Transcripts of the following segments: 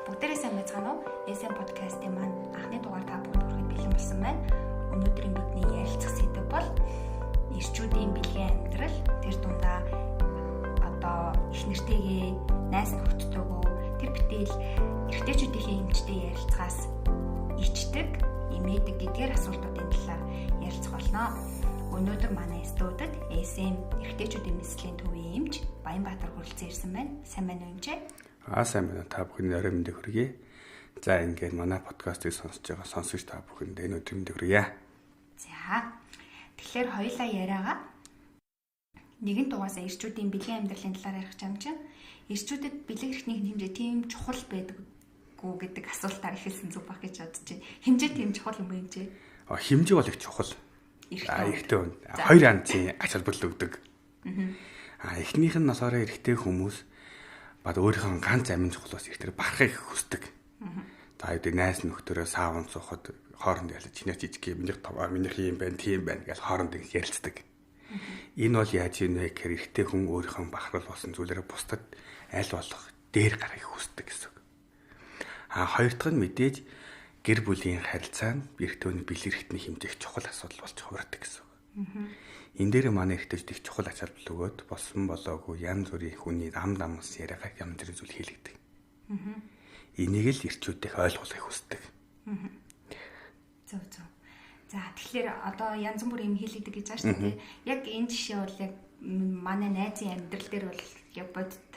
Бүгдээрээ сайн байцгаана уу? SM подкастын маань анхны дугаар та бүхэнд хүрэхэд бэлэн болсон байна. Өнөөдрийн бидний ярилцах сэдэв бол эрчүүдийн бэлгийн амьдрал, тэр дундаа одоо их нэртэйгээ найз нөхдөдөө тэр битэл эрэгтэйчүүдийнхээ эмчтэй ярилцахаас ичдэг, имээдэг гэдгээр асуултуудын талаар ярилцах болно. Өнөөдөр манай студид SM эрэгтэйчүүдийн мэслийн төвийн эмч Баянбаатар хүрэлцэн ирсэн байна. Сайн байна уу, эмчээ? Аа, сайн байна. Та бүхэнд орой мэндийг хүргэе. За, ингээд манай подкастыг сонсож байгаа сонсогч та бүхэнд энэ өдрийн мэндийг хүргье. За. Тэгэхээр хоёулаа яриагаа нэгэн дугаасаа эрчүүдийн бэлгийн амьдралын талаар ярих юм чинь эрчүүдэд бэлэг эрхний хэмжээ тийм чухал байдаггүй гэдэг асуултаар эхэлсэн зүг баг гэж бодож байна. Хэмжээ тийм чухал юм уу, эмчээ? А, хэмжээ бол их чухал. А, эрэгтэй хүн хоёр янзын ач холбогдол өгдөг. А, эхнийх нь болохоор эрэгтэй хүмүүс бад өөрийнхөө ганц амин чухал бас их тэр барахыг хүсдэг. За, юу гэдэг, найз нөхдөөрөө саавн суухад хооронд ялж, чиний жижиг, минийх том, минийх юм байна, тийм байна гэж хооронд ингэж ярилцдаг. Энэ бол яаж юм бэ гэхээр эрэгтэй хүн өөрийнхөө бахархал болсон зүйлээрээ бусдад аль болох дээр гарахыг хүсдэг гэсэн үг. А, хоёр дахь нь мэдээж гэр бүлийн харилцаанд эрэгтэй хүний бэлэг эрхтний хэмжээх чухал асуудал болж хувирдаг гэсэн үг. Энэ дээр манай эрэгтэйчүүд их чухал ач холбогдол өгөөд болсон болоогүй янз бүрийн хүний ам дамс яриагаа янз бүрийн зүйл хийлэгдэг. Энийг л эрчүүдэх ойлгуулахыг хүсдэг. Зөв, зөв. За, тэгэхээр одоо янз бүр юм хийлэгдэг гэж байгаа шүү дээ. Яг энэ жишээ бол яг манай найзын амьдрал дээр бол яг бодит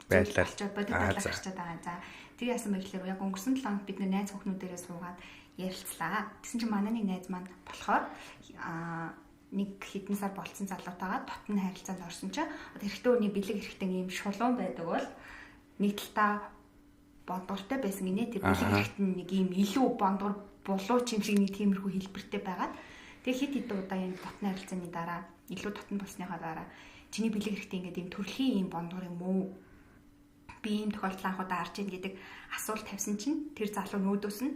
байдлаар бодит байдлаар гарчаад байгаа. За, тэр яасан бэ гэхээр яг өнгөрсөн 7 хоног бид найз хүүхнүүдээрээ суугаад ярилцлаа. Тэгсэн чинь манай нэг найз маань болохоор нэг хэдэн сар болцсон залуутайгаа дотн харилцаанд орсон чинь одоо эрэгтэй хүний бэлэг эрхтэн ийм шулуун байдаг бол нэг талтаа бондгортой байсан гинэ. Тэр бэлэг эрхтэн нэг ийм илүү бондгор булуу ч юм шиг нэг тиймэрхүү хэлбэртэй байгаад тэг хэд хэдэн удаа ийм дотн харилцааны дараа, илүү дотн болсныхаа дараа чиний бэлэг эрхтэн ингээд ийм төрлийн ийм бондгор юм уу? Би ийм тохиолдол анх удаа харж ийн гэдэг асуулт тавьсан чинь тэр залуу нүүдөөс нь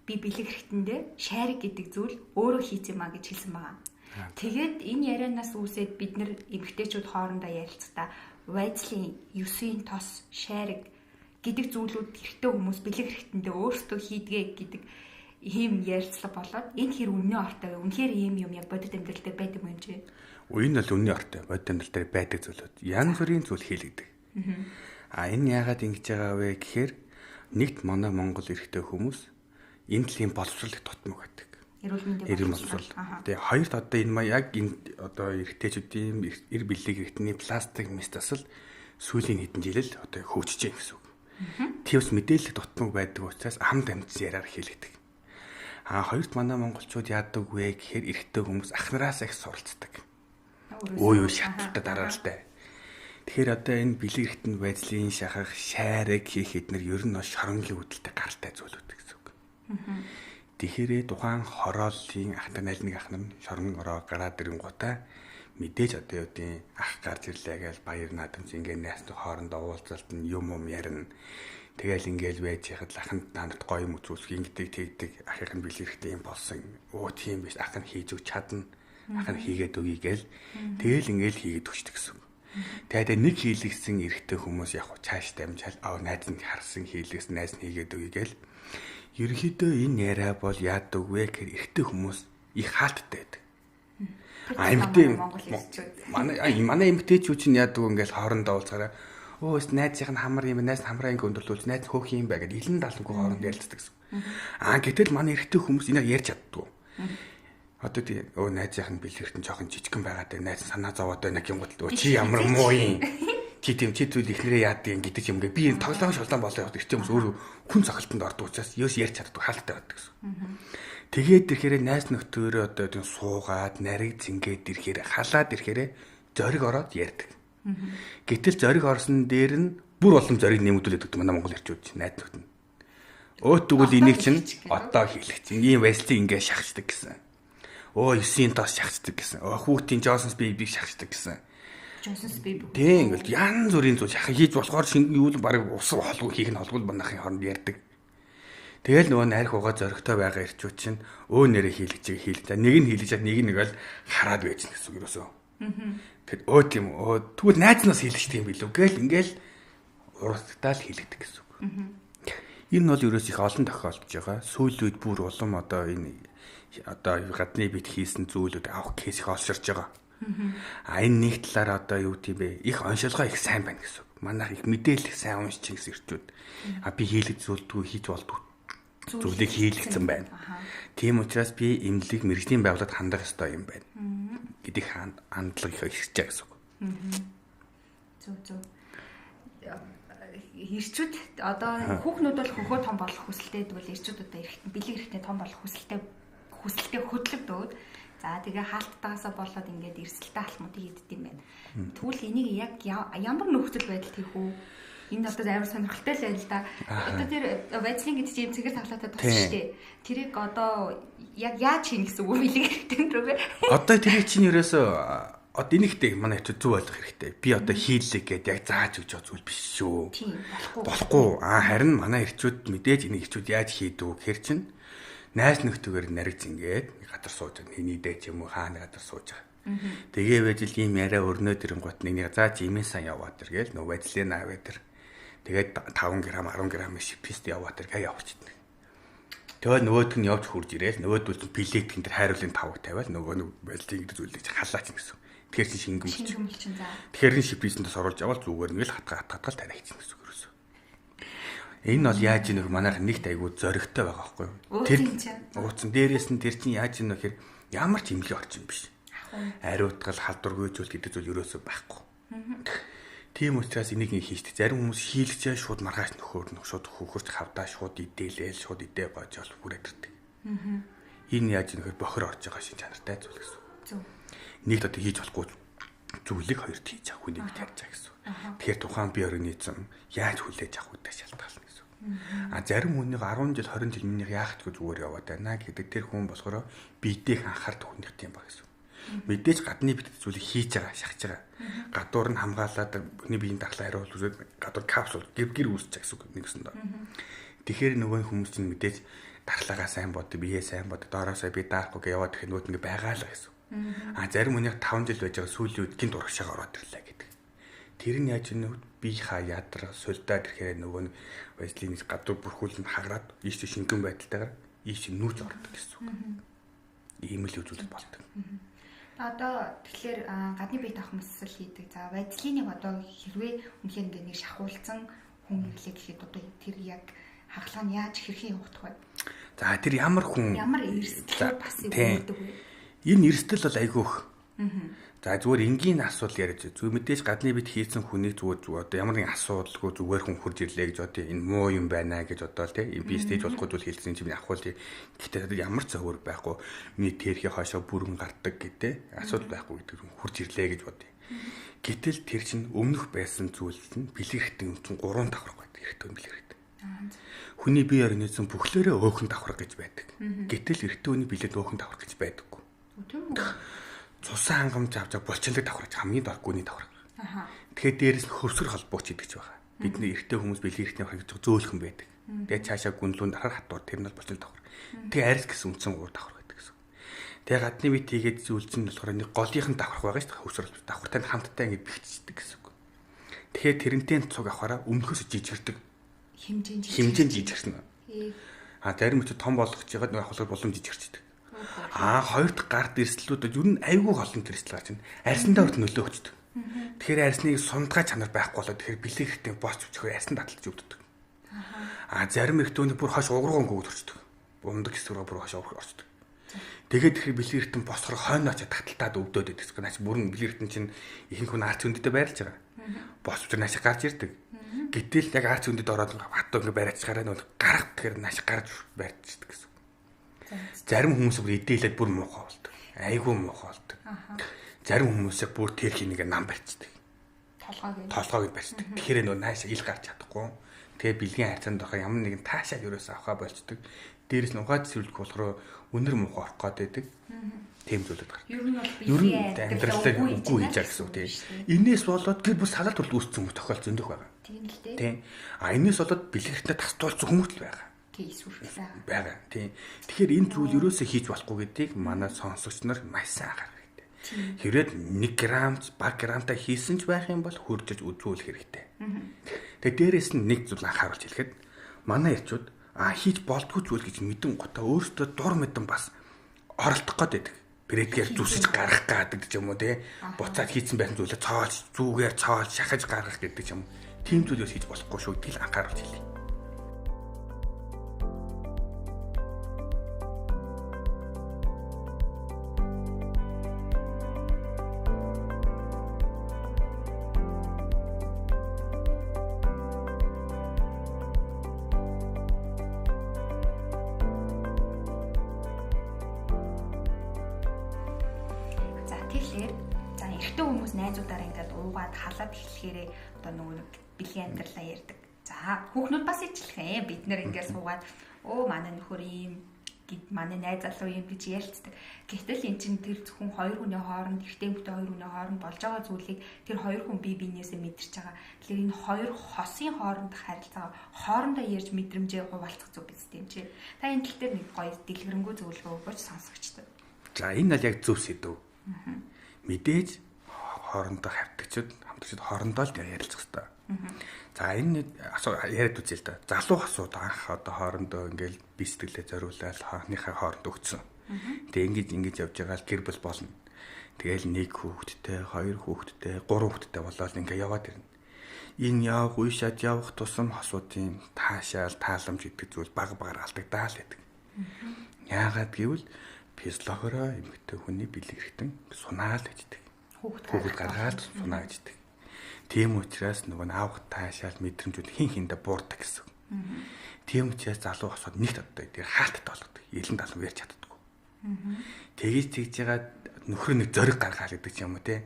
би бэлэг эрхтэндээ шайраг гэдэг зүйл өөрөө хийц юм а гэж хэлсэн байгаа. Тэгээд энэ ярианаас үүсээд бид нэр эмэгтэйчүүд хоорондоо ярилцахдаа вайзлын, ёсын тос, шайраг гэдэг зүйлүүд эрэгтэй хүмүүс бэлэг эрхтэндээ өөрсдөө хийдгээ гэдэг ийм ярилцлага болоод энэ хэр үнний ортой вэ? Үнэхээр ийм юм яг бодит амьдрал дээр байдаг юм чи? Энэ бол үнний ортой. Бодит амьдрал дээр байдаг зүйлүүд. Янз бүрийн зүйл хийлэгдэг. А, энэ яагаад ингэж байгаа вэ гэхээр нэгт манай Монгол эрэгтэй хүмүүс энэ төрлийн боловсрол их дутмаг байдаг. Эрүүл мэндийн боловсрол. Тэгээ хоёрт одоо энэ яг энэ одоо эрэгтэйчүүдийн эр бэлэг эрхтний пластик мэс тасал сүүлийн хэдэн жил л одоо хөгжиж байгаа гэсэн үг. Тиймээс мэдээлэл дутмаг байдаг учраас ам дамжсан яриаар хийлэгдэг. А, хоёрт манай монголчууд яадаг вэ гэхээр эрэгтэй хүмүүс ах нараас их суралцдаг. Өө юу шаталтай дараалтай. Тэгэхээр одоо энэ бэлэг эрхтэнд байдлын шахах, шайраг хийх эднэр ер нь шоронгийн үүдэлтэй гаралтай зүйлүүд гэсэн үг. Тэгэхээр тухайн хорооллын ах нар, аль нэг ах нар шорон ороо гараад ирэнгуутаа мэдээж одоо юу гэдэг ах гарч ирлээ гэж баяр наадамч ингээ найс хоорондоо уулзалт нь юм юм ярина. Тэгэл ингээл байж яхад л аханд надад гоё юм үзүүлэх ингэдэг тэгдэг, ахын нь бэлэг эрхтэй юм болсон. Өө, тийм биш, ах нь хийж өгч чадна. Ах нь хийгээд өгье гээл тэгэл ингээл хийгээд өгчдөг гэсэн үг. Тэгээд нэг хийлгсэн эрэгтэй хүмүүс яг чааш дамжаал аа найз нь харсан хийлгэсэн, найз нь хийгээд өгье гээл ерөнхийдөө энэ яриа бол яадаг вэ гэхээр эрэгтэй хүмүүс их хаалттай байдаг. А, эмэгтэй манай эмэгтэйчүүд чинь яадаг вэ, ингээл хоорондоо уулзаараа өөс найзынх нь хамар юм, найз нь хамраа ингээ өндөрлүүлж, найз хөөх юм бай гэдээ илэн далангүй хооронд ярилцдаг гэсэн. Аа, гэтэл манай эрэгтэй хүмүүс энийг ярьж чаддгүй. Одоо тий өө найзынх нь бэлгэртэн жоохон жижигхэн байгаад байна. Найз санаа зовоод байна гингут өө чи ямар муу юм. Чи тийм чи зүйл ихнэрээ яад юм гэдэг юм гээ. Би энэ тоглоом шолоон болоо яваад эрэгтэй хүмүүс өөрөө хүн цохилтонд ордог учраас ёс ярьж чаддгүй, хаалттай байдаг гэсэн. Тэгээд ирэхээр найз нөхдөөрөө одоо тийм суугаад нариг зингээд ирэхээр халаад ирэхээр зориг ороод ярьдаг. Гэтэл зориг орсон дээр нь бүр олон зориг нэмэгдүүлээд өгдөг манай монгол эрчүүд чинь найз нөхдөд нь. Өөт тэгвэл энийг чинь одоо хийлэх чинь ийм вэслийг ингээ шахацдаг гэсэн. Өө, 9-ийн тос шахацдаг гэсэн. Өө, хүүхдийн Johnson's Baby-г шахацдаг гэсэн. Johnson's Baby. Тийм, ингээл янз бүрийн зүйл шах хийж болохоор шингэн юу л баг ус холгүй хийх нь холгүй манайхын хооронд ярьдаг. Тэгэл нөгөө найрах угаа зоригтой байгаа эрчүүд чинь өө нэрээ хийлгэж хийлж. Нэг нь хийлгэж чад нэг нь нэг л хараад байж гэх гэсэн үг юусоо. Тэгэд өө тийм өө тэгвэл найз нас хийлгэж тийм билүү гээл ингээл урагтаал хийлэгдэг гэсэн үг. Энэ бол ерөөс их олон тохиолдож байгаа. Сүүлийн үед бүр улам одоо энэ одоо гадны бит хийсэн зүйлүүд авах кейс их олширч байгаа. А энэ нэг талаар одоо юу гэм бэ? Их оншилгоо их сайн байна гэсэн үг. Манайх их мэдээлэл их сайн уншиж гэсэн ирчүүд. А би хийлэг зүйлдгүй хийж болдгүй зүйлийг хийлгэсэн байна. Тийм учраас би эмнэлэг мэргэжлийн байгууллагад хандах ёстой юм байна гэдэг хандлага их ихсэж байгаа гэсэн үг. Зөв зөв. Ирчүүд одоо хүүхнүүд бол хөхөө том болох хүсэлтэй гэдэг бол ирчүүд одоо бэлэг эрхтний том болох хүсэлтэй хөдлөгдөөд за тэгээ хаалттайгаасаа болоод ингээд эрсдэлтэй алхмуудыг хийддэг юм байна. Тэгвэл энийг яг ямар нөхцөл байдал тийх үү? Энэ одоо амар сонирхолтой л байна л да. Одоо тэр вазлин гэдэг чинь цэгэр тавлаатай тус шүү дээ. Тэрийг одоо яг яаж хийнэ гэсэн үг бэлэг хэрэгтэй юм бэ? Одоо тэрийг чинь ерөөсөө одоо энийхтэй манай хэвчээ зөв ойлгох хэрэгтэй. Би одоо хийлээ гэдээ яг зааж өгч байгаа зүйл биш шүү. Тийм, болохгүй. Болохгүй. Аа харин манай эрчүүд мэдээж энийг эрчүүд яаж хийдэг вэ гэхэр чинь найз нөхдөөр наригц ингээд газар сууж байгаа. Нийдээ ч юм уу хаана газар сууж байгаа. Тэгээ байж л ийм яриа өрнөө дэрэнгуут нэг заа чи имэн сан яваад ир гээл нөө вазлин аваад ир. Тэгээд 5 г 10 г шипист яваад ир гээ явчихдаг. Тэгээд нөгөөдг нь явж хурж ирээл нөгөөдөл нь пилеткэн дээр хайруулын тавг тавиал нөгөө нэг вазлин гэдэг зүйлийг халаач гэсэн. Тэгэхээр чинь шингэн болчих. Тэгэхээр нь шиписэндээс оруулж авал зүгээр нэг л хатгаа тариачих гэсэн үг ерөөсөө. Энэ бол яаж ийм нөх манайх нэгт айгүй зоригтой байгаа байхгүй юу? Тэр ууцсан дээрээс нь тэр чинь яаж ийм нөхөр ямар ч имлэг орчин биш. Ариутгал халдваргүй зүйл гэдэг зүйл ерөөсөө байхгүй. Тийм учраас энийг нэг хийждэг. Зарим хүмүүс хийлгчээ шууд маргааш нөхөр нөх шууд хөхөрч хавдаа шууд идээлээл шууд идээ гоожол хүрээд ирдэг. Энэ яаж ийм нөхөр бохор орж байгаа шин чанартай зүйл гэсэн. Зөв. Нэгт одоо хийж болохгүй зүйлийг хоёрт хийж авах хүнийг тарьж байгаа гэсэн. Тэгэхээр тухайн бие организм яаж хүлээж авах үедээ шалтгаална гэсэн. А зарим хүнийг 10 жил 20 жил минийх яах ч зүгээр яваад байна гэдэг тэр хүн болохоор биедээ их анхаардаг хүнийх тийм ба гэсэн. Мэдээж гадны бидэд зүйлийг хийж байгаа, шахаж байгаа. Гадуур нь хамгаалаад хүний биеийн дархлаа хариулт үзээд гадуур капсул гэр гэр үүсэж байгаа гэсэн үг нэгсэндээ. Тэгэхээр нөгөө хүмүүс чинь мэдээж дархлаагаа сайн бод, биеэ сайн бод, доороосоо би даахгүй гэж яваад ирэхэд нөгөөд ингээ байгаа л гэсэн. А зарим хүнийх 5 жил байж байгаа сүүлийн үед гинт урагшаага ороод ирлээ гэдэг. Тэр нь яаж нөх биеийнхаа ядраа сулдаад ирэхээр нөгөө нэг вазлины гадуур бүрхүүл нь хагараад ийш шингэн байдалтайгаар ийш нүүц ордог гэсэн үг. Ийм л үзүүлэлт болдог. Одоо тэгэхээр гадны бие таах мэсэл хийдэг. За вазлиныг одоо хэрвээ үнэхээр ингээд нэг шахуулсан хүн ирлээ гэхэд одоо тэр яг хагалгаа нь яаж хэрхэн явагдах вэ? За тэр ямар хүн ямар эрсдэл бас өгдөг вэ? Энэ эрсдэл бол айгүй их. За зүгээр энгийн асуудал яриад зүг мэдээж гадны бит хийсэн хүнийг зүгээр зүгээр одоо ямар нэгэн асуудалгүй зүгээр хүн хурж ирлээ гэж бодъё. Энэ муу юм байна гэж бодоол тий. Би стейж болохгүй зүйл хийлсэн чинь авах үл. Гэхдээ ямар ч зөвөр байхгүй. Миний тэрхий хойшоо бүрэн гардаг гэдэг асуудал байхгүй гэдэг хүн хурж ирлээ гэж бодъё. Гэтэл тэр чинь өмнөх байсан зүйл нь бэлэг хэрэгтэй юм чинь 3 давхарга байдаг. Эрэгтэй хүн бэлэг хэрэгтэй. Хүний бие организм бүхлээрээ өөхөн давхарга гэж байдаг. Гэтэл эрэгтэй хүний бэлэг өөхөн давхарга гэж байдаггүй. Тийм үү? Цусан хангамж авч булчинлаг давхарч хамгийн дор гүний давхарга. Тэгэхээр дээрээс нь хөвсгөр холбооч гэдэг ч байгаа. Бидний эрэгтэй хүмүүс бэлэг эрхтний давхарга гэж зөөлхөн байдаг. Тэгээд цаашаа гүнлүүн дарахаар хатуур тэр нь бол булчин давхарга. Тэгээ арьс гэсэн үндсэн 3 давхарга байдаг гэсэн. Тэгээ гадны бит хийгээд зүйлсэн нь болохоор нэг голынх нь давхарга байгаа шүү дээ. Хөвсгөр давхартай хамттай ингэ бэхждэг гэсэн үг. Тэгэхээр тэрнтэй цуг авахаараа өмнөхөөс жижигэрдэг. Хэмжээнд жижигэрсэн. А зарим хүн том болгож байгаад нэг авахлаар булам жижигэрчдэг. Аа хоёр дахь гарт эрсдлүүд ер нь айгүй олон эрсдэл гарч байна. Арьсандаа хүртэл нөлөө өгчдөг. Тэгэхээр арьсныг сундгай чанар байхгүй болоод тэгэхээр бэлэг хэрэгтэй босч өчгөр арьсан таталж өгдөг. Аа зарим эрэгтэйний бүр хойш угрууган гүгд орчдөг. Бундаг хэсэг рүү бүр хойш орчдөг. Тэгээд тэгэхээр бэлэг хэрэгтэй босхор хойноо ч таталтаад өвдөд байдаг гэсэн. Наач бүрэн бэлэг хэрэгтэй чинь ихэнх хүн арц өндөдөө байрлаж байгаа. Бос өчгөр нааш гарч ирдэг. Гэтэл яг арц өндөд ороод хатуу ингээ бариач гараа нь бол гарах тэгэхээр нааш гарч барьчихдаг гэсэн. Зарим хүмүүс бүр идээлээд бүр муухай болдог. Айгүй муухай болдог. Зарим хүмүүсээ бүр тэр хинийгээ нам барьчихдаг. Толгойг барьчихдаг. Тэгэхээр нөө нааш ил гарч чадахгүй. Тэгээ бэлгийн харьцаанд орохоор ямар нэгэн таашаал ерөөсөө авахаа болчдөг. Дээрээс нь ухаад цэвэрлэх болохоор өнөр муухай орох гээд байдаг. Тийм зүйлүүд гардаг. Ер нь бол бэлгийн амьдралаа үгүй хийж байгаа гэсэн үг тийм. Энээс болоод гэр бүл салаад хүртэл үүссэн хүмүүс тохиол зөндөх байгаа. Тийм л дээ. Тийм. А энээс болоод бэлгэртээ тастуулсан хүмүүс л байгаа. Байгаа. Тийм. Тэгэхээр энэ зүйл ерөөсөө хийж болохгүй гэдгийг манай сонсогч нар маш сайн анхаарах хэрэгтэй. Хэрвээ 1 грамч баг грамтай хийсэн ч байх юм бол хурж үзүүлэх хэрэгтэй. Тэгээ дээрээс нь нэг зүйл анхааруулж хэлэхэд Манай эрчүүд хийж болдгүй зүйл гэж мэдэн гутаа өөртөө дур мэдэн бас оролдох гээд байдаг. Брэдгээр зүсэж гаргах гэдэг ч юм уу те. Буцаад хийцэн байсан зүйлээ цоолж, зүгээр цоолж, шахаж гаргах гэдэг ч юм. Тийм зүйлээс хийж болохгүй шүү гэдгийг анхааруулж хэлье. Тэгэхээр за эрэгтэй хүмүүс найзуудаараа ингээд уугаад халаад эхлэхээрээ одоо нөгөө нэг бэлгийн амьдралаа ярьдаг. За хүүхнүүд бас ижилхэн бид нэр ингээд суугаад өө манай нөхөр ийм гэд манай найз залуу ийм гэж ярилцдаг. Гэтэл эн чинь тэр зөвхөн хоёр хүний хооронд эрэгтэй эмэгтэй хоёр хүний хооронд болж байгаа зүйлийг тэр хоёр хүн бие биенээсээ мэдэрч байгаа. Тэгэхээр энэ хоёр хосын хоорондох харилцаа хоорондоо ярьж мэдрэмжээ хуваалцах зүг биз дээ юм чи. Та энэ тал дээр нэг гоё дэлгэрэнгүй зөвлөгөө өгөөч сонсогчдод. За энэ бол яг зөв сэдв. Мэдээж хоорондоо хавтагчид хамтрагчид хоорондоо л ярилцах хэрэгтэй. За энэ яриад үзье л да. Залуу хасууд анх одоо хоорондоо ингээл би сэтгэлээ зориулаад хааныхаа хооронд өгцөн. Тэгээ ингэж явж байгаа л гэр бүл болно. Тэгээл нэг хүүхэдтэй, хоёр хүүхэдтэй, гурван хүүхэдтэй болоод ингээ яваад ирнэ. Энэ явах, үе шат явах тусам хасуудын таашаал, тааламж гэдэг зүйл баг багаар алдагдаа л гэдэг. Яагаад гэвэл физиологороо эмэгтэй хүний бэлэг хэрэгтэн сунаал гэждэг. Хүүхэд гаргаад сунаа гэждэг. Тийм учраас нөгөө аавх таашаал мэдрэмжүүд хин хиндэ буурдаг гэсэн. Тийм учраас залуу хосууд нэгт одоо тэр хаалттай болгодог. Елэн далан ярьж чаддаггүй. Тэгэж тэгж ягаад нөхөр нэг зориг гаргаал гэдэг ч юм уу те.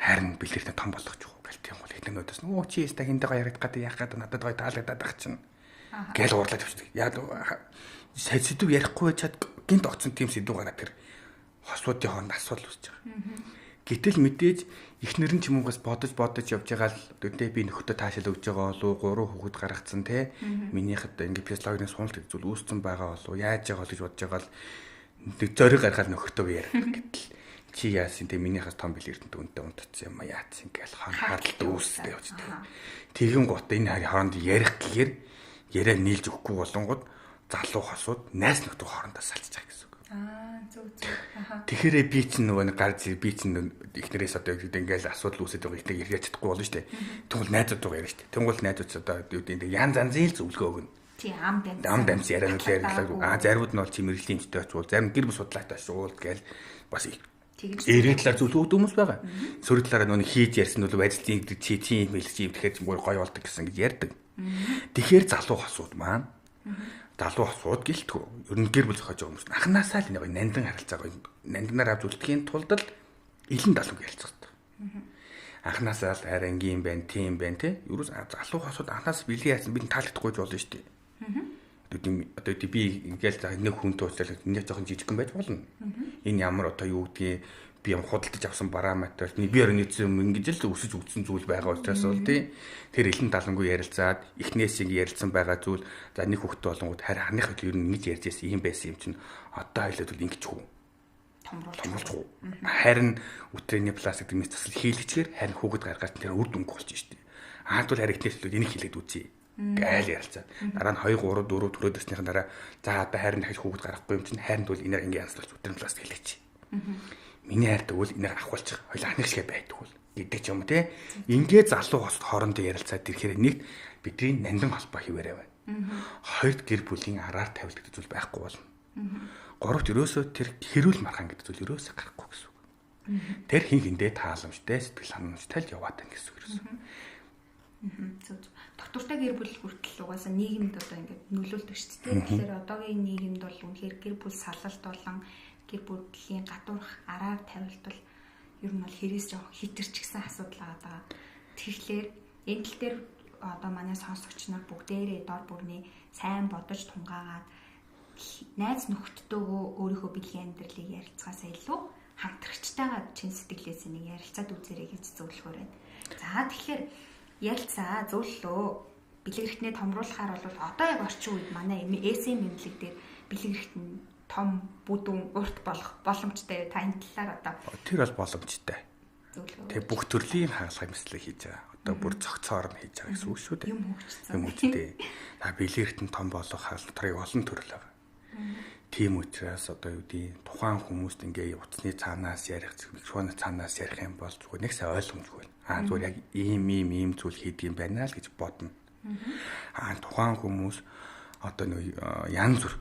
Харин бэлгэртээ том болгочих уу гэл тийм бол эхнэрнүүдээс нөө чи яста хинтээ гоё яригдах гэдэг яах гэдэг надад гоё таалагдаад байх чинь гэл уурлаад явчихдаг. Яг сэдв ярихгүй чад гинт огцон тийм сэдв гараад тэр хосуудын хооронд асуудал үүсэж байгаа. Гэтэл мэдээж эхнэр нь ч юм угаас бодож явж байгаа л тэ би нөхөртөө таашаал өгж байгаа болов гурван хүүхэд гаргацсан те минийх одоо ингээ физиологийн суналт гэдэг зүйл үүссэн байгаа болов яаж байгаа бол гэж бодож байгаа л нэг зориг гаргаад нөхөртөө яриад гэтэл чи яасан те минийхээс том бэлэг эрдэнэ үнтэй унтцсан юм а яатсан ингээл хаалт үүсдэг явж байгаа. Тэгэн гут энэ хооронд ярих гэхээр яриа нийлж өгөхгүй болонгод залуу хосууд найз нөхдөд хоорондоо салцж байгаа гэсэн үг. Аа зөв зөв. Аха. Тэгэхээр би чинь нөгөө нэг гарч би чинь эхнэрээс одоо ингээл асуудал үүсээд байгаа ихтэй ярьж чадахгүй болно шүү дээ. Тэгвэл найзуудтайгаа яриа шүү дээ. Тэгвэл найзууд одоо юу гэдэг янз янзын л зөвлөгөө өгнө. Тий ам дамс. Ам дамс ярианууд ярьлаа. Аа заримуд нь бол чи мэрэгжлийн эмчтэй очивол зарим гэр бүл судлаатай очивол гээл бас эрийн талаар зөвлөгөө өгдөг хүмүүс байгаа. Сөрөг талаараа нөгөө хийж ярьсан бол ажлын чи тийм хэлж юм тэгэхээр ч гоё болдог гэсэн гэж ярьдаг. Тэгэхээр залуу хосууд маань залуу хосууд гэлтгүү. Ер нь гэр бүл зохиож байгаа хүмүүс анханасаа л нэг нандин харилцаа гоё нандинаар авч үлдэхийн тулд л илэн даланг ярилцах хэрэгтэй. Анханасаа л арай энгийн юм байна, тийм байна те. Ерөөс залуу хосууд анханаас бэлгийн яасан бид таалагдахгүй болно шүү дээ. Одоо би ингээл за нэг хүн туучлал нэг жоохон жижигхэн байж болно. Энэ ямар одоо юу гэдгийг би юм худалдаж авсан параметр би өөр нэгсэн юм ингэж л өсөж үтсэн зүйл байгаа учраас бол тий тэр элен талангүй ярилцаад эхнээс ингэ ярилцсан байгаа зүйл за нэг хүүхдээ болонгууд харин ханых хэл ер нь ингэж ярьж байсан юм байсан юм чинь одоо хэлээд бол ингэж хүү томруулж хүү харин үтрээний пластик гэдэг мэс засал хийлгэчихээр харин хүүхэд гаргаад тэр үр дүнг болж штэ аа тэгвэл харин эхнээс хэлээд энийг хийлээд үзье гайл ярилцаад дараа нь 2 3 4 төрөөд ирснийхэн дараа за одоо харин дахиж хүүхэд гаргахгүй юм чинь харин тэгвэл энээр ингэ янзлуулж үтрээний пластик хийлгээч. Миний хайр тэгвэл энийг авахулчих. Хоёул анх шиг байдаг бол гэдэг ч юм те. Ингээ залуу хосд хоорондоо ярилцаад ирэхээр нэгт бидний нандин холбоо хിവэрэ байна. Хоёрт гэр бүлийн араар тавилт гэдэг зүйл байхгүй болно. Гуравт ерөөсөө тэр хэрүүл маргаан гэдэг зүйл ерөөсөө гарахгүй гэсэн үг. Тэр хин хиндээ тааламжтай сэтгэл хангамжтай л яваад байна гэсэн үг ерөөсөө. Зөв зөв. Доктортой гэр бүл хүртэл угаасаа нийгэмд одоо ингээд нөлөөлдөг шүү дээ. Тэгэхээр одоогийн нийгэмд бол үнэхээр гэр бүл салалт болон гэр бүлийн гадуурх араар тавилт бол ер нь бол хэрэгс жоох хитэрчгсэн асуудал байгаа. Тэгэхээр энэ тал дээр одоо манай сонсогч нар бүгдээрээ дор бүрний сайн бодож тунгаагаад найз нөхдөдөөгөө өөрийнхөө бэлгийн амьдралыг ярилцгаасаа илүү хамтрагчтайгаа чин сэтгэлээс нэг ярилцаад үзээрэй гэж зөвлөхөөр байна. За тэгэхээр ярилцаа зөвлөлөө. Бэлэг эрхтнээ томруулахаар бол одоо яг орчин үед манай SM эмнэлэг дээр бэлэг эрхтэн том бүдүүн урт болох боломжтой. Та энэ талаар одоо тэр бол боломжтой. Тэгээ бүх төрлийн хагалгаа мэтлэг хийж байгаа. Одоо бүр цогцоор нь хийж байгаа гэсэн үг шүү дээ. Юм хөгжсөн. Юм хөгждөө. За бэлгийн эргэтэн том болох хаалт олон төрөл байгаа. Тийм учраас одоо юу гэдэг тухайн хүмүүст ингээ утасны цаанаас ярих, микрофоны цаанаас ярих юм бол зүгээр нэг сайн ойлгомжгүй байна. Аа зүгээр яг ийм ийм ийм зүйл хийдэг юм байна л гэж бодно. Аа тухайн хүмүүс одоо нэг янз бүр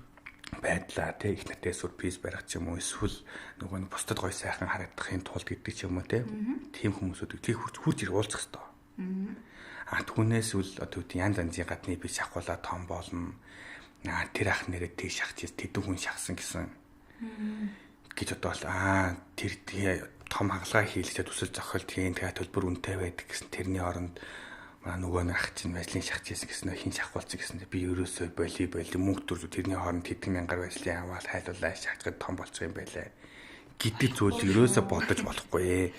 байдлаа тий их нартай сюрприз барих ч юм уу эсвэл нөгөө нэг бусдад гой сайхан харагдахын тулд гэдэг ч юм уу тий тийм хүмүүсүүд их хурж ирэх уулзах хэрэгтэй. Аа түүнээс үл одоо янз янзын гадны би шахуулаа том болно. Аа тэр ах нэрээ тэг шахаж тэдэн хүн шахсан гэсэн гэж бодоол аа тэр том хагалгаа хийлгэхэд төсөл зохиол тийм тэгээ төлбөр үнэтэй байдаг гэсэн тэрний оронд манай нөгөө нэг ах чинь вазлин шахаж ийсэн гэсэн хин шахуулсан гэсэн би ерөөсөө боли боли мөнгө төрж тэрний хооронд хэдэн мянгаар вазлин аваад хайлуулаа шахажгаад том болчих юм байлаа гэдэг зүйл ерөөсөө бодож болохгүй.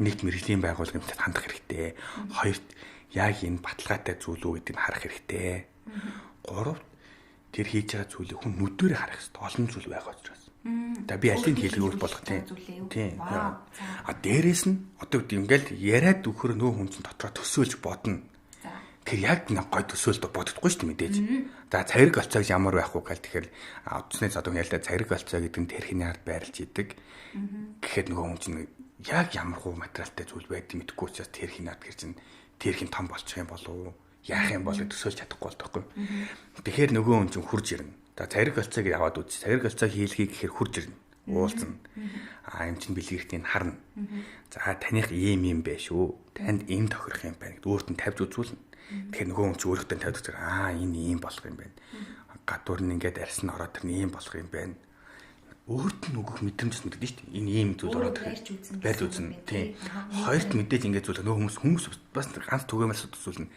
Нэгт мэргэжлийн байгууллагын хандах хэрэгтэй. Хоёрт яг энэ баталгаатай зүйл үү гэдгийг харах хэрэгтэй. Гуравт тэр хийж байгаа зүйлийг хүн нүдээр харах хэрэгтэй. Олон зүйл байгаа учраас. За би алийг хэлгүүр болох тийм. Тийм. А дээрэс нь одоо ингээл яриад өгөхөр нөө хүн чинь дотроо төсөөлж бодно. Тэр яг нэг гой төсөөлт боддохгүй шүү дээ мэдээж. За цариг олцоо гэж ямар байх вэ гэл тэгэхээр утасны цадаг ялдаа цариг олцоо гэдэг нь тэрхний ард байрлаж идэг. Гэхэд нөгөө хүн чинь яг ямар хуу материалтай зүйл байдгийг мэдэхгүй учраас тэрхний ард гэр чинь тэрхийн том болчих юм болов уу? Яах юм бол гэж төсөөлж чадахгүй болдоггүй. Тэгэхээр нөгөө хүн чинь хурж ирнэ. За цариг олцоог аваад үз. Цариг олцоо хийлгэе гэхээр хурж ирнэ. Уулзна. Аа юм чинь бэлгэртийг харна. За таных ийм юм бэ шүү. Танд ийм тохирох юм байна гэд өөрт нь тавьж үзүүлнэ. Тэгэхээр нөгөө хүн чинь өөртөө тавьж үзэх аа энэ ийм болох юм байна. Гадуур нь ингээд арьс нь ороод тэр ийм болох юм байна. Өөрт нь өгөх мэдрэмж мэддэг шүү дээ. Энэ ийм зүйл ороод ирэх. Барьж үзнэ. Тийм. Хоёрт мэдээж ингээд зүйл нөгөө хүмүүс бас ганц түгээмэл асуудал зүйл нь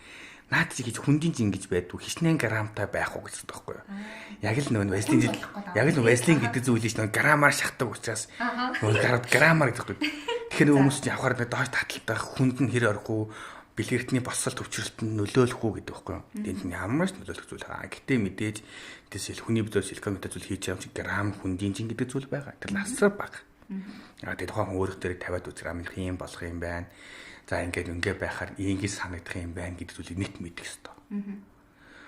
наад чи гэж хүндийн жин гэж байдгүй хичнээн грамтай байх уу гэсэн байхгүй юу. Яг л нөгөө вазлин яг л вазлин гэдэг зүйлийг нөгөө грамаар шахдаг учраас нөгөө грамаар гэдэг байхгүй. Тэгэхээр нөгөө хүмүүс чинь авахар доош таталтай хүнд нь хэр орох уу бэлгэртний босол төвчрөлтөнд нөлөөлөх үү гэдэг байхгүй юу. Тэнд нь ямар ч нөлөөлөх зүйл байгаа. Гэтэ мэдээж тэр хүний бизөө силикон гэдэг зүйл хийж байгаа юм чи грам хүндийн жин гэдэг зүйл байгаа. Тэр ласар бага. Аа тэгээ тухайн хүн өөрөх дээр тавиад үзэр амих юм болох юм байна. За ингээд ингээ байхаар ингэж санагдах юм байна гэдэг зүйлийг нэг мэдэх ёстой.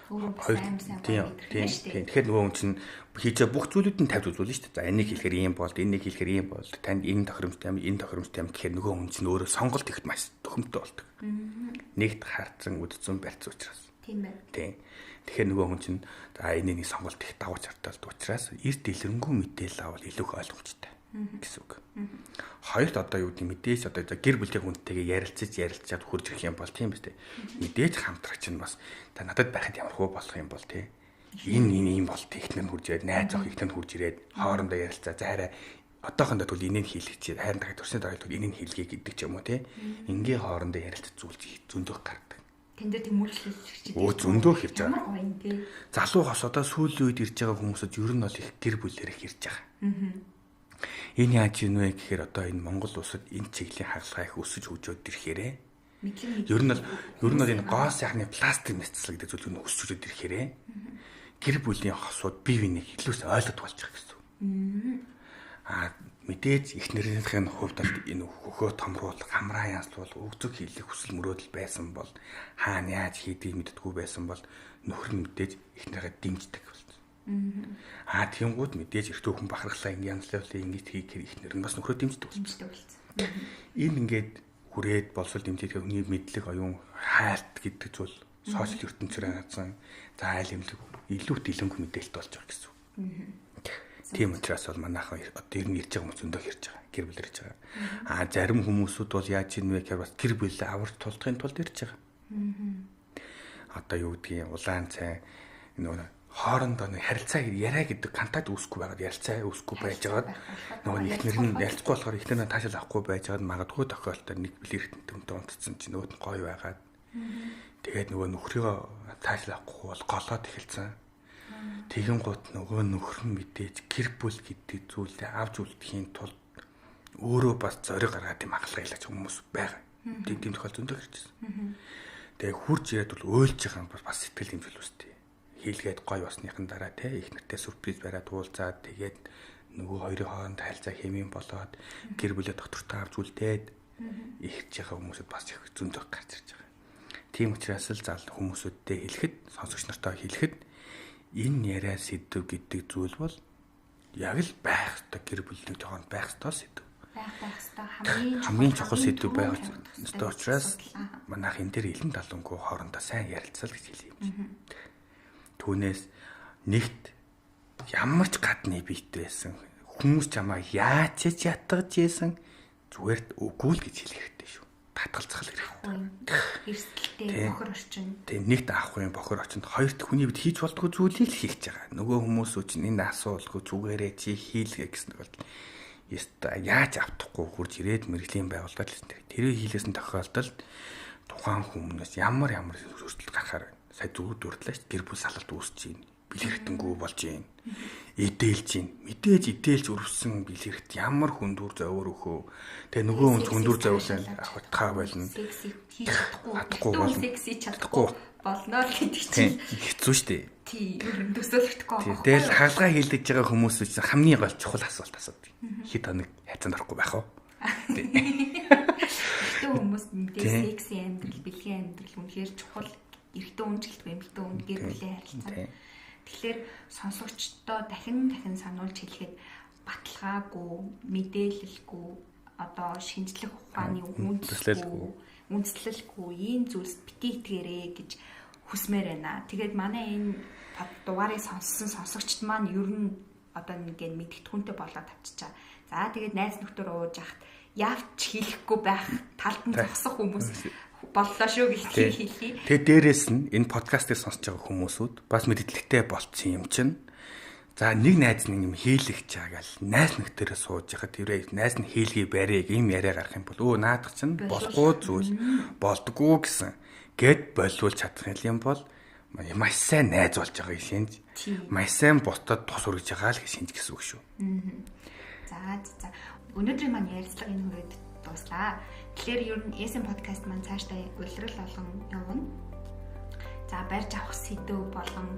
Өөрөө сайн тийм. Тэгэхээр нөгөө хүн чинь хийж байгаа бүх зүйлүүд нь тавьж үзүүлнэ шүү дээ. За энийг хэлэхээр ийм болд, энийг хэлэхээр ийм болд. Танд энэ тохиромжтой юм, энэ тохиромжтой юм гэхээр нөгөө хүн чинь өөрөө сонголт хийхэд маш төхөмтэй болдог. Нэгт харцсан, үдцэн барьц учраас. Тийм байна. Тийм. Тэгэхээр нөгөө хүн чинь за энийг нэг сонголт хийх дагуу чартай болдог учраас эрт дэлгэрэнгүй мэдээлэл авал илүү их ойлгомжтой гэсэн үг. Хоёрт одоо юу гэдэг мэдээж одоо гэр бүлийн хүнтэйгээ ярилцаж ярилцаад хурж ирэх юм бол тийм биз дээ. Мэдээж хамтрагч нь бас та надад байхад ямар хөө болох юм бол тий. Энэ энэ юм бол техник нь хурж ирээд найз охин ихнэр нь хурж ирээд хоорондоо ярилцаа за хараа одоохондоо тэгвэл энийг хийлгэчихээ харин дахиад төрсний дараа тэгвэл энийг хийлгэе гэдэг ч юм уу тий. Ингээ хоорондоо ярилцаж зүйлж зөндөх гардаг. Тэн дээр тийм үйлчлэл хэрч. Өө зөндөх хэрж байгаа. Ямар гоё юм тий. Залуу хос одоо сүүлийн үед ирж байгаа хүмүүсүүд ер нь бол их гэр бүлээр их ирж байгаа. Энэ яаж юм вэ гэхээр одоо энэ Монгол улсад энэ чиглэлийн хагалгаа их өсөж хөгжөөд ирэхээрээ ер нь бол энэ гоо сайхны пластик мэсцэл гэдэг зүйл нь өсөж хөгжөөд ирэхээрээ гэр бүлийн хосууд бие биенийг илүүс ойлгодог болж байгаа гэсэн. Аа мэдээж эхнэрийнхээ хувьд бол энэ хөхөө томруулах, хамраа янзлуул, өгзөг хийлэх хүсэл мөрөөдөл байсан бол хаана яаж хийдгийг мэддэггүй байсан бол нөхөр нь мэдээж эхнэрээ дэмждэг болсон. Аа тиймгүүд мэдээж эртөө хүн бахархлаа ингэ янзлуулъя ингэж хийхээр эхнэр нь бас нөхрөө дэмждэг болсон. Энэ ингээд хүрээд боловсрол дэмжиж хүний мэдлэг оюун хайлт гэдэг зүйл сошиал ертөнцөөр хандсан за айл имлэг илүү дэлгэнгүй мэдээлэлт болж байгаа гэсэн үг. Тийм учраас бол манайхан одоо ер нь ирж байгаа хүмүүс зөндөө ирж байгаа. Гэр бүл ирж байгаа. Аа зарим хүмүүсүүд бол яаж ийн вэ гэхээр бас гэр бүлээ аварч тулдахын тулд ирж байгаа. Одоо юу гэдгийг улаан цай нөгөө хоорондоо нэг харилцаа яриа гэдэг контакт үүсэхгүй байгаад ярилцаа үүсэхгүй байжгаад нөгөө эхнэр нь ярилцахгүй болохоор эхнэр нь таашаал авахгүй байжгаад магадгүй тохиолдолд нэг бэлэрхтэн төмтэй унтцсан чинь нөгөөд нь гоё байгаад тэгээд нөгөө нөхрийгөө таашаал авахгүй бол голоод эхэлсэн. Тэгэн гут нөгөө нөхөр нь мэдээж гэр бүл гэдэг зүйлээ авч үлдэхийн тулд өөрөө бас зориг гаргаад юм ахалгаа илаач хүмүүс байгаа. Тийм тохиол зөндөө хэрчсэн. Тэгээ хурж ирээд бол уйлж байгаа юм бас сэтгэл хэмжил үүсдэг. Хийлгээд гой болсныхан дараа те их нартай сюрприз бариад уулзаад тэгээд нөгөө хоёрын хооронд харилцаа хэмээн болоод гэр бүлээ доктортой авч үлдээд ихж байгаа хүмүүсд бас их зөндөө гарч ирж байгаа. Тийм учраас л зал хүмүүсүүдтэй хэлэхэд, сонсогч нартай хэлэхэд энэ яриа сэдв гэдэг зүйл бол яг л байх ёстой, гэр бүлийн тоонд байх ёстой сэдв. Байх ёстой, хамгийн чухал сэдв байх ёстой учраас манайх энэ дээр илэн талангүй хоорондоо сайн ярилцал гэж хэлье юм. Түүнээс нэгт ямар ч гадны биет байсан хүмүүс чамаа яаж ч ятгаж ийсэн зүгээр үгүй л гэж хэлэх хэрэгтэй шүү. Татгалзах хэрэгтэй. Эрсдэлтэй бохор орчин. Тийм, нэгт авах юм бохор орчинд, хоёрт хүний бид хийж болдгоо зүйлийг л хийж байгаа. Нөгөө хүмүүсүүд чинь энэ асуулгүй зүгээрээ чи хийлгээ гэсэн бол яаж автахгүй хурж ирээд мэрэгжлийн байгууллагад л тэр. Тэрийг хийлээсэн тохиолдолд тухайн хүмүүнээс ямар ямар өрсөлдөл гарахаар байна. Сая зүгээр дурдлаа шүү. Гэр бүл салалт үүсэж байна. Бэлэрхтэнгүү болж байна. Эдээлж байна. Мэдээж эдээлж өрөвсөн бэлэрхт ямар хүндүр зовор өхөө. Тэгээ нөгөө хүн хүндүр зовлон авах таа болно. Секси хийж чадахгүй болно. Секси чадахгүй болно л гэдэг чинь хэцүү шүү дээ. Тий, ер нь төсөөлөгдөхгүй байхгүй. Тэгэл хаалгаа хийлдэж байгаа хүмүүс чинь хамгийн гол чухал асуулт асуудаг. Хэд хоног хайцаанд орохгүй байх вэ? Эрэгтэй хүмүүс мэдээ секси амьдрал, бэлгийн амьдрал үнэхээр чухал. Эрэгтэй хүн ч гэлтгүй эмэгтэй хүн гэр бүлийн харилцаа. Тэгэхээр сонсогчдоо дахин дахин сануулж хэлэхэд баталгаагүй, мэдээлэлгүй, одоо шинжлэх ухааны үндэслэлгүй ийм зүйлс бити итгээрэй гэж хүсмээр байна. Тэгээд манай энэ дугаарыг сонссон сонсогчд маань ер нь одоо ингээд мэдгэдэггүнтэй болоод авчичаа. За тэгээд найз нөхдөр ууж яхад явч хийхгүй байх талд нь зогсох хүмүүс боллоо шүү гэж хэлье. Тэгээ дээрэс нь энэ подкастыг сонсож байгаа хүмүүсүүд бас мэдээлэлтэй болцсон юм чинь. За нэг найз нэг юм хийлгэж байгаа гал найз нөхдөрөө сууж яхад тэрээ найз нь хийлгий барыг юм яриа гарах юм бол өө наадах чинь болохгүй зүйл болдгоо гэсэн гэд болиулж чадах юм бол маш сайн найз болж байгааг шинж. Маш сайн бусдад тус үргэж байгаа л гэж шинж гэсэн үг шүү. За за. Өнөөдрийн маань ярилцлага энэ хүрээд дууслаа. Тэгэхээр ер нь SM podcast маань цаашдаа улирал болгон явна. За барьж авах сэдв болон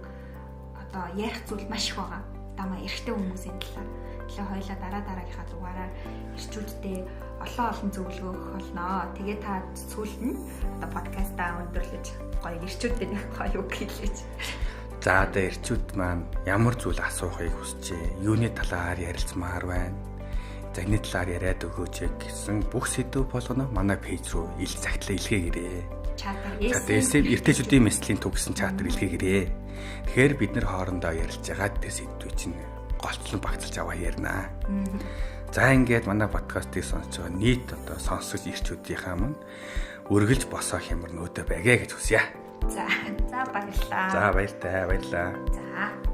одоо ярих зүйл маш их байгаа. Дамаа эрэгтэй хүмүүсийн талаар. Тэгэхээр хоёлаа дараа дараагийнхаа дугаараар эрчүүдтэй олон олон зөвлөгөө өгөх болно. Тэгээ та сүүлд нь одоо подкастаа өндөрлөж гоё эрчүүдэд нэг гоё үг хэлээч. За одоо эрчүүд маань ямар зүйл асуухыг хүсэж, юуны талаар ярилцмаар байна? За энэ талаар яриад өгөөч гэсэн бүх сэдв болгоно манай пэйж рүү ил цагтлаа илгээгээрэй. Чатар SM эртэжүүдийн мэслийн төв гэсэн чатар илгээгээрэй. Тэгэхээр бид нэр хоорондоо ярилж байгаа тэр сэдвийг чинь голтлон багцлж аваа ярина. За ингээд манай подкастыг сонсож байгаа нийт одоо сонсогч ирчүүдийнхаа мань үргэлж босоо хямар нөөдөө байгээ гэж хүсье. За баярлалаа. За баяртай, баярлалаа. За.